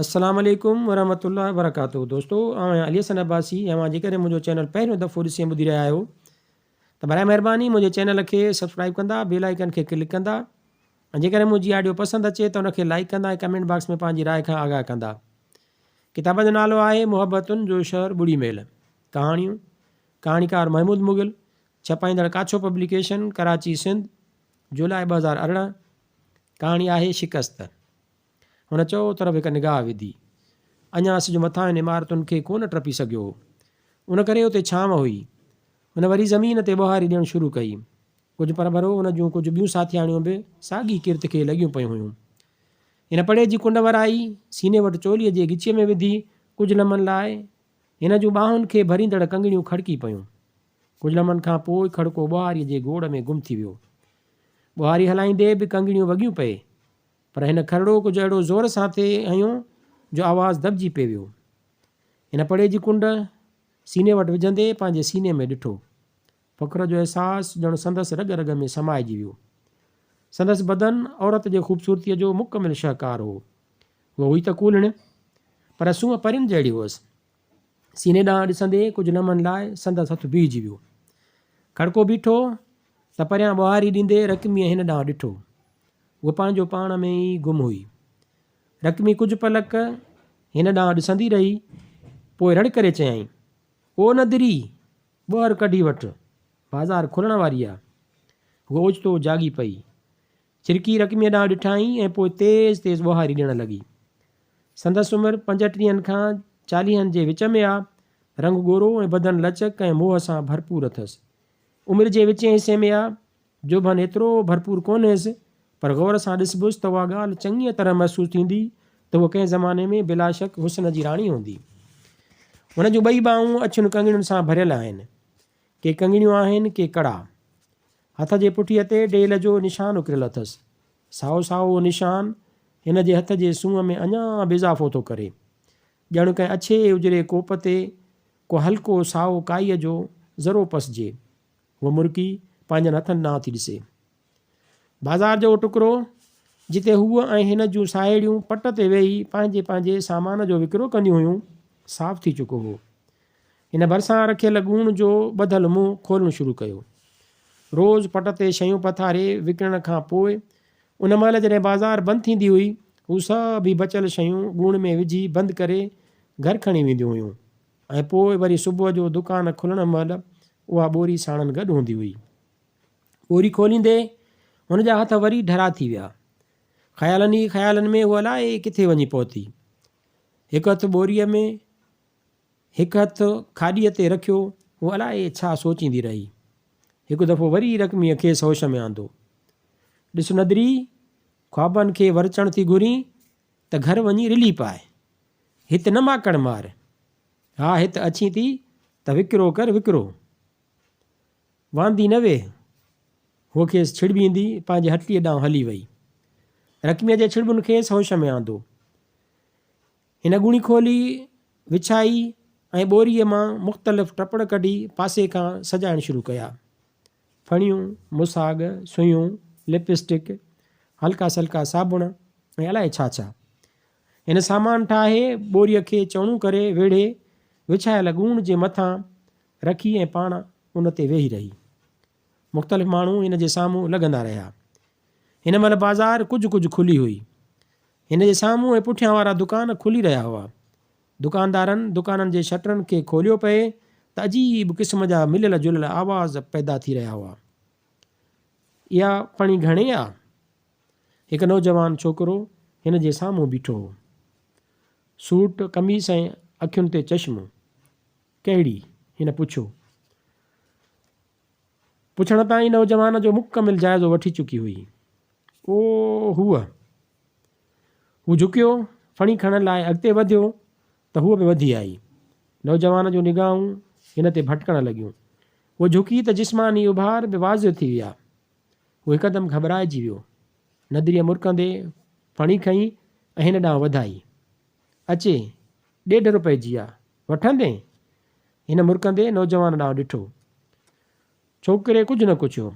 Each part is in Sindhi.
السلام عليڪم ورحمة الله وبرڪاته دوستو آئون آهيان علي حسن عباسي ۽ اوهان جيڪڏهن منهنجو چينل پهريون دفعو ڏسي ۽ ٻڌي رهيا آهيو ته برائي مهرباني منهنجي چينل کي سبسڪرائب ڪندا بيل آئيڪن کي ڪلڪ ڪندا ۽ جيڪڏهن منهنجي آڊيو پسند اچي ته ان کي لائيڪ ڪندا ۽ ڪمينٽ باڪس ۾ پنهنجي راء کان آگاهه ڪندا ڪتاب جو نالو آهي محبتن جو شهر ٻڙي ميل ڪهاڻيون ڪهاڻيڪار محمود مغل ڇپائيندڙ ڪاڇو پبليڪيشن ڪراچي سنڌ جولاء 2018 ڪهاڻي آهي شڪست هن چؤ طرف هڪ نگاهه وڌي. اڃا سج مٿانهن عمارتن کي ڪونه ٽپي سگهيو هو. ان ڪري اتي ڇانو هئي. هن وري زمين تي ٻهاري ڏيڻ شروع ڪئي. ڪجهه پرڀرو هن جون ڪجهه ٻيون ساٿياڻيون به ساڳي ڪرت کي لڳيون پيون هيون. هن پڙي جي ڪنڊ ورائي، سيني وٽ چوليء جي ڳچيء ۾ وڌي، ڪجهه لمحن لاء هن جون ٻانهن کي ڀريندڙ ڪنگڻيون کڙڪي پيون. ڪجهه لمحن کان پوء کڙڪو ٻهاريء جي گوڙ ۾ گم ٿي ويو. ٻهاري هلائيندي به ڪنگڻيون وڳيون پئي. پر هن کرڙو ڪجهه اهڙو زور سان ٿي هنيو جو آواز دٻجي پئي ويو. هن پڙي جي ڪنڊ سيني وٽ وجهندي پنهنجي سيني ۾ ڏٺو. فخر جو احساس ڄڻ سندس رڳ رڳ ۾ سمائجي ويو. سندس بدن عورت جي خوبصورتيء جو مڪمل شهڪار هو. هوء هئي ته ڪولهڻ، پر سونهن پرين جهڙي هئس. سيني ڏانهن ڏسندي ڪجهه لمحن لاء سندس هٿ بيهجي ويو. کڙڪو بيٺو ته پريان ٻهاري ڏيندي رڪميء هن ڏانهن ڏٺو. هوء پنهنجو پاڻ ۾ ئي گم هئي. رڪمي ڪجهه پلڪ هن ڏانهن ڏسندي رهي، پوء رڙ ڪري چيائين، او ندري! ٻهر ڪڍي وٺ، بازار کلڻ واري آ. هوء اوچتو جاڳي پئي. ڇرڪي رڪميء ڏانهن ڏٺائين ۽ پوء تيز تيز ٻوهاري ڏيڻ لڳي. سندس عمر پنجٽيهن کان چاليهن جي وچ ۾ آ. رنگ ڳورو ۽ بدن لچڪ ۽ موهه سان ڀرپور اٿس. عمر جي وچين حصي ۾ آ. جوڀن ايترو ڀرپور ڪونهيس، پر غور سان ڏسبس ته اها ڳالهه چڱيء طرح محسوس ٿيندي ته هوء ڪنهن زماني ۾ بلاشڪ حسن جي راڻي هوندي. هن جون ٻئي ٻانهون اڇين ڪنگڻين سان ڀريل آهن. ڪي ڪنگڻيون آهن، ڪي ڪڙا. هٿ جي پٺيء تي ڊيل جو نشان اڪريل اٿس. سائو سائو اهو نشان هن جي هٿ جي سونهن ۾ اڃا به اضافو ٿو ڪري. ڄڻ ڪنهن اڇي اجري ڪوپ تي ڪو هلڪو سائو ڪائيء جو ذرو پسجي. هوء مرڪي پنهنجن هٿن ڏانهن ٿي ڏسي. بازار جو اهو ٽڪرو، جتي هوء ۽ هن جون ساهيڙيون پٽ تي ويهي پنهنجي پنهنجي سامان جو وڪرو ڪنديون هيون، صاف ٿي چڪو هو. هن ڀرسان رکيل ڳوڻ جو ٻڌل منهن کولڻ شروع ڪيو. روز پٽ تي شيون پٿاري وڪڻڻ کان پوء ان مهل جڏهن بازار بند ٿيندي هئي، هو سڀ ئي بچيل شيون ڳوڻ ۾ وجهي بند ڪري گهر کڻي وينديون هيون. ۽ پوء وري صبح جو دڪان کلڻ مهل اها ٻوري ساڻن گڏ هوندي هئي. ٻوري کوليندي هن جا هٿ وري ڍرا ٿي ويا. خيالن ئي خيالن ۾ هوء الائي ڪٿي وڃي پهتي. هڪ هٿ ٻوريء ۾، هڪ هٿ کاڏيء تي رکيو هوء الائي ڇا سوچيندي رهي. هڪ دفعو وري رڪميء کيس هوش ۾ آندو. ڏس ندري، خوابن کي ورچڻ ٿي گهرين ته گهر وڃي رلي پاء. هت نه ماڪڙ مار. ها هت اچين ٿي ته وڪرو ڪر وڪرو. واندي نه ويهه. هوء کيس ڇڙٻيندي پنهنجي هٽڙيء ڏانهن هلي وئي. رڪميء جي ڇڙٻن کيس هوش ۾ آندو. هن ڳوڻي کولي وڇائي ۽ ٻوريء مان مختلف ٽپڙ ڪڍي پاسي کان سجائڻ شروع ڪيا. ڦڻيون، مساڳ، سوئيون، لپ اسٽڪ، هلڪا سلڪا صابڻ ۽ الائي ڇا ڇا. هن سامان ٺاهي ٻوريء کي چوڻو ڪري ويڙهي وڇايل ڳوڻ جي مٿان رکي ۽ پاڻ ان تي ويهي رهي. مختلف ماڻهو هن جي سامهون لڳندا رهيا. هن مهل بازار ڪجهه ڪجهه کلي هئي. هن جي سامهون ۽ پٺيان وارا دڪان کلي رهيا هئا. دڪاندارن دڪانن جي شٽرن کي کوليو پئي ته عجيب قسم جا مليل جليل آواز پيدا ٿي رهيا هئا. اها پڻي گهڻي آ؟ هڪ نوجوان ڇوڪرو هن جي سامهون بيٺو هو. سوٽ، قميص ۽ اکين تي چشمو. ڪهڙي؟ هن پڇيو. پڇڻ تائين نوجوان جو مڪمل جائزو وٺي چڪي هئي. او هوء. هو جهڪيو، ڦڻي کڻڻ لاء اڳتي وڌيو ته هوء به وڌي آئي. نوجوان جون نگاهون هن تي ڀٽڪڻ لڳيون. هوء جهڪي ته جسماني اڀار به واضح ٿي ويا. هو هڪدم گهٻرائجي ويو. ندريء مرڪندي ڦڻي کنئي ۽ هن ڏانهن وڌائي. اچي، ڏيڍ روپئي جي آ، وٺندين؟ هن مرڪندي نوجوان ڏانهن ڏٺو. ڇوڪري ڪجهه نه ڪڇيو.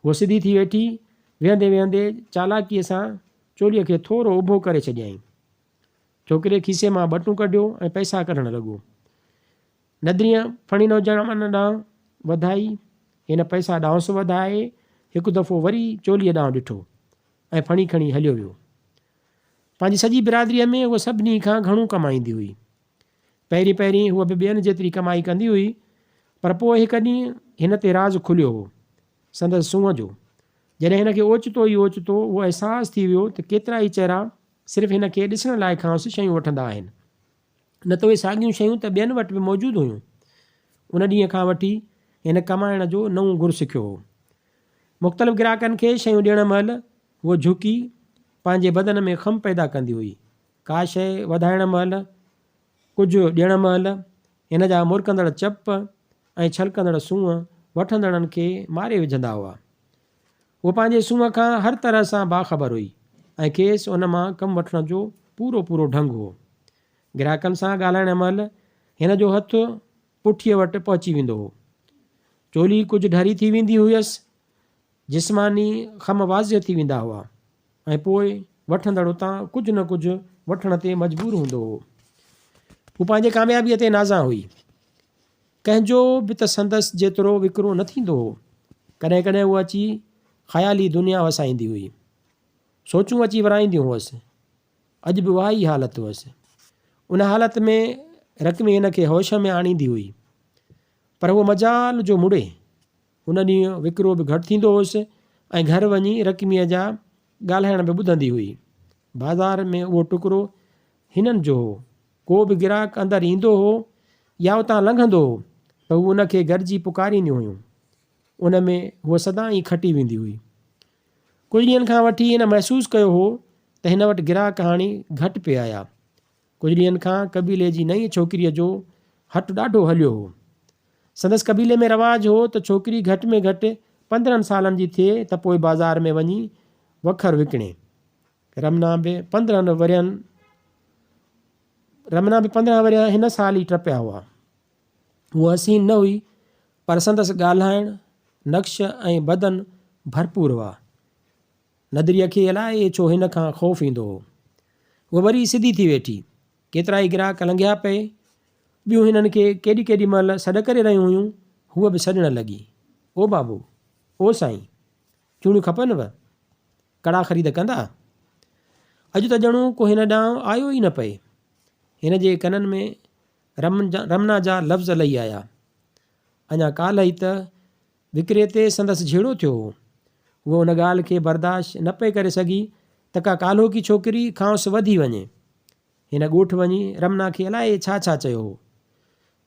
هوء سڌي ٿي ويٺي، ويهندي ويهندي چالاڪيء سان چوليء کي ٿورو اڀو ڪري ڇڏيائين. ڇوڪري کيسي مان ٻٽون ڪڍيو ۽ پئسا ڪڍڻ لڳو. ندريء ڦڻي نوجوان ڏانهن وڌائي. هن پئسا ڏانهنس وڌائي هڪ دفعو وري چوليء ڏانهن ڏٺو ۽ ڦڻي کڻي هليو ويو. پنهنجي سڄي برادريء ۾ هوء سڀني کان گهڻو ڪمائيندي هئي. پهرين پهرين هوء به ٻين جيتري ڪمائي ڪندي هئي، پر پوء هڪ ڏينهن هن تي راز کليو هو، سندس سونهن جو. جڏهن هن کي اوچتو ئي اوچتو اهو احساس ٿي ويو ته ڪيترائي چهرا صرف هن کي ڏسڻ لاء کانئس شيون وٺندا آهن. نه ته اهي ساڳيون شيون ته ٻين وٽ به موجود هيون. ان ڏينهن کان وٺي هن ڪمائڻ جو نئون گر سکيو هو. مختلف گراهڪن کي شيون ڏيڻ مهل هوء جهڪي پنهنجي بدن ۾ خم پيدا ڪندي هئي. ڪا شيء وڌائڻ مهل، ڪجهه ڏيڻ مهل هن جا مرڪندڙ چپ ۽ ڇلڪندڙ سونهن وٺندڙن کي ماري وجهندا هئا. هوء پنهنجي سونهن کان هر طرح سان باخبر هئي ۽ کيس ان مان ڪم وٺڻ جو پورو پورو ڍنگ هو. گراهڪن سان ڳالهائڻ مهل هن جو هٿ پٺيء وٽ پهچي ويندو هو. چولي ڪجهه ڍري ٿي ويندي هيس. جسماني خم واضح ٿي ويندا هئا ۽ پوء وٺندڙ اتان ڪجهه نه ڪجهه وٺڻ تي مجبور هوندو هو. هو پنهنجي ڪاميابيء تي نازان هئي. ڪنهن جو به ته سندس جيترو وڪرو نه ٿيندو هو. ڪڏهن ڪڏهن هوء اچي خيالي دنيا وسائيندي هئي. سوچون اچي ورائينديون هئس. اڄ به اها ئي حالت هئس. ان حالت ۾ رقمي هن کي هوش ۾ آڻيندي هئي. پر هوء مجال جو مڙي. ان ڏينهن وڪرو به گهٽ ٿيندو هوس ۽ گهر وڃي رقميء جا ڳالهائڻ به ٻڌندي هئي. بازار ۾ اهو ٽڪرو هنن جو هو. ڪو به گراهڪ اندر ايندو هو يا اتان لنگهندو هو ته هو ان کي گڏجي پڪارينديون هيون. ان ۾ هوء سدائين کٽي ويندي هئي. ڪجهه ڏينهن کان وٺي هن محسوس ڪيو هو ته هن وٽ گراهڪ هاڻي گهٽ پئي آيا. ڪجهه ڏينهن کان قبيلي جي نئين ڇوڪريء جو هٽ ڏاڍو هليو هو. سندس قبيلي ۾ رواج هو ته ڇوڪري گهٽ ۾ گهٽ 15 سالن جي ٿئي ته پوء بازار ۾ وڃي وکر وڪڻي. رمنا به 15 ورهين رمنا به 15 ورهيه هن سال ئي ٽپيا هئا. هوء حسين نه هئي پر سندس ڳالهائڻ، نقش ۽ بدن ڀرپور هئا. ندريء کي الائي ڇو هن کان خوف ايندو هو. هوء وري سڌي ٿي ويٺي. ڪيترائي گراهڪ لنگهيا پئي. ٻيون هنن کي ڪيڏي ڪيڏي مهل سڏ ڪري رهيون هيون. هوء به سڏڻ لڳي. او بابو! او سائين! چوڙيون کپنو؟ ڪڙا خريد ڪندا؟ اڄ ته ڄڻو ڪو هن ڏانهن آيو ئي نه پئي. هن جي ڪنن ۾ رمنا جا لفظ لهي آيا. اڃا ڪالهه ئي ته وڪري تي سندس جهيڙو ٿيو هو. هوء ان ڳالهه کي برداشت نه پئي ڪري سگهي ته ڪا ڪالهوڪي ڇوڪري کانئس وڌي وڃي. هن ڳوٺ وڃي رمنا کي الائي ڇا ڇا چيو هو.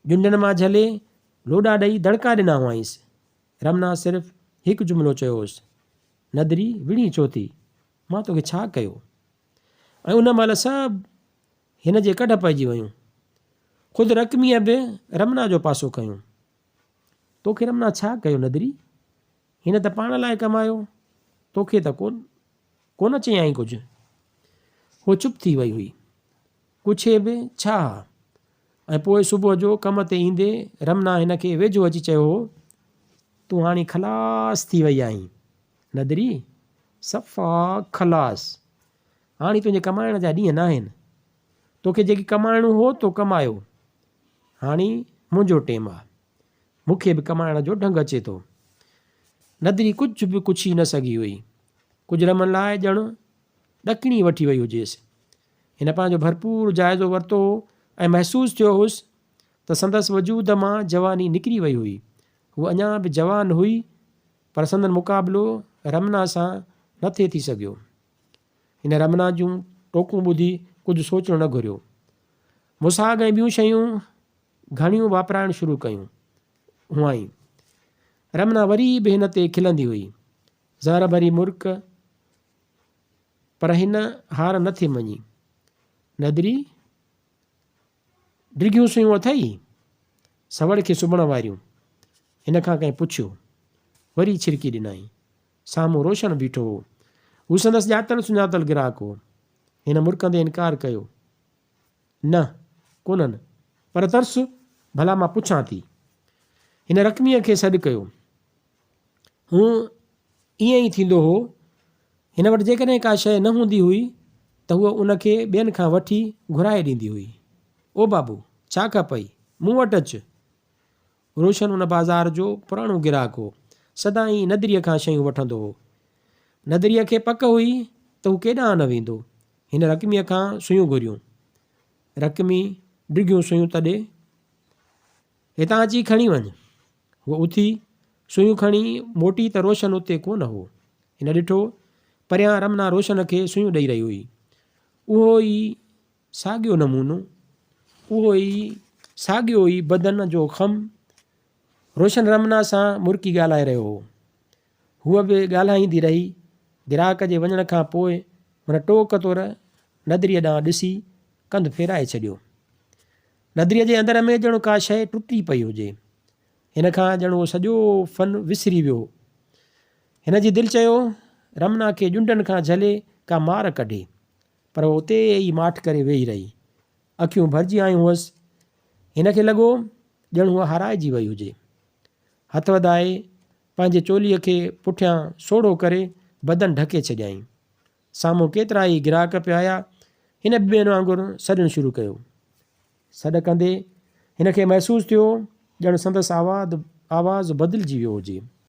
ڄنڊن مان جهلي لوڏا ڏئي دڙڪا ڏنا هئائينس. رمنا صرف هڪ جملو چيو هوس، ندري وڙهين ڇو ٿي؟ مان توکي ڇا ڪيو؟ ۽ ان مهل سڀ هن جي ڪڍ پئجي ويون. خود رقميء به رمنا جو پاسو کنيو. توکي رمنا ڇا ڪيو ندري؟ هن ته پاڻ لاء ڪمايو، توکي ته ڪونه چيائين ڪجهه. هوء چپ ٿي وئي هئي. پڇي به ڇا ها؟ ۽ پوء صبح جو ڪم تي ايندي رمنا هن کي ويجهو اچي چيو هو، تون هاڻي خلاص ٿي وئي آهين ندري، صفا خلاص. هاڻي تنهنجي ڪمائڻ جا ڏينهن ناهن. توکي جيڪي ڪمائڻو هو تو ڪمايو. هاڻي منهنجو ٽيم آ. مون کي به ڪمائڻ جو ڍنگ اچي ٿو. ندري ڪجهه به ڪڇي نه سگهي هئي. ڪجهه لمحن لاء ڄڻ ڏڪڻي وٺي وئي هجيس. هن پنهنجو ڀرپور جائزو ورتو هو ۽ محسوس ٿيو هوس ته سندس وجود مان جواني نڪري وئي هئي. هوء اڃا به جوان هئي پر سندن مقابلو رمنا سان نه ٿي ٿي سگهيو. هن رمنا جون ٽوڪون ٻڌي ڪجهه سوچڻ نه گهريو. مساڳ ۽ ٻيون شيون گهڻيون واپرائڻ شروع ڪيون هئائين. رمنا وري به هن تي کلندي هئي. زهر ڀري مرڪ پر هن هار نه ٿي مڃي. ندري، ڊگهيون سيون اٿئي؟ سوڙ کي سبڻ واريون. هن کان ڪنهن پڇيو. وري ڇرڪي ڏنائين. سامهون روشن بيٺو هو. هو سندس ڄاتل سڃاتل گراهڪ هو. هن مرڪندي انڪار ڪيو. نه، ڪونهن. پر ترس، ڀلا مان پڇان ٿي. هن رقميء کي سڏ ڪيو. هونء ائين ئي ٿيندو هو. هن وٽ جيڪڏهن ڪا شيء نه هوندي هئي ته هوء ان کي ٻين کان وٺي گهرائي ڏيندي هئي. او بابو! ڇا کپئي؟ مون وٽ اچ. روشن ان بازار جو پراڻو گراهڪ هو. سدائين ندريء کان شيون وٺندو هو. ندريء کي پڪ هئي ته هو ڪيڏانهن نه ويندو. هن رقميء کان سيون گهريون. رقمي ڊگهيون سيون ته ڏي. هتان اچي کڻي وڃ. هوء اٿي، سيون کڻي موٽي ته روشن اتي ڪونه هو. هن ڏٺو، پريان رمنا روشن کي سيون ڏئي رهي هئي. اهو ئي ساڳيو نمونو، اهو ئي ساڳيو ئي بدن جو خم. روشن رمنا سان مرڪي ڳالهائي رهيو هو. هوء به ڳالهائيندي رهي. گراهڪ جي وڃڻ کان پوء هن ٽوڪ طور ندريء ڏانهن ڏسي ڪنڌ ڦيرائي ڇڏيو. ندريء جي اندر ۾ ڄڻ ڪا شيء ٽٽي پئي هجي. هن کان ڄڻ اهو سڄو فن وسري ويو هو. هن جي دل چيو، رمنا کي ڄنڊن کان جهلي ڪا مار ڪڍي. پر هوء اتي ئي ماٺ ڪري ويهي رهي. اکيون ڀرجي آيون هئس. هن کي لڳو ڄڻ هوء هارائجي وئي هجي. هٿ وڌائي پنهنجي چوليء کي پٺيان سوڙهو ڪري بدن ڍڪي ڇڏيائين. سامهون ڪيترائي گراهڪ پئي آيا. هن به ٻين وانگر سڏڻ شروع ڪيو. سڏ ڪندي هن کي محسوس ٿيو ڄڻ سندس آواز بدلجي ويو هجي.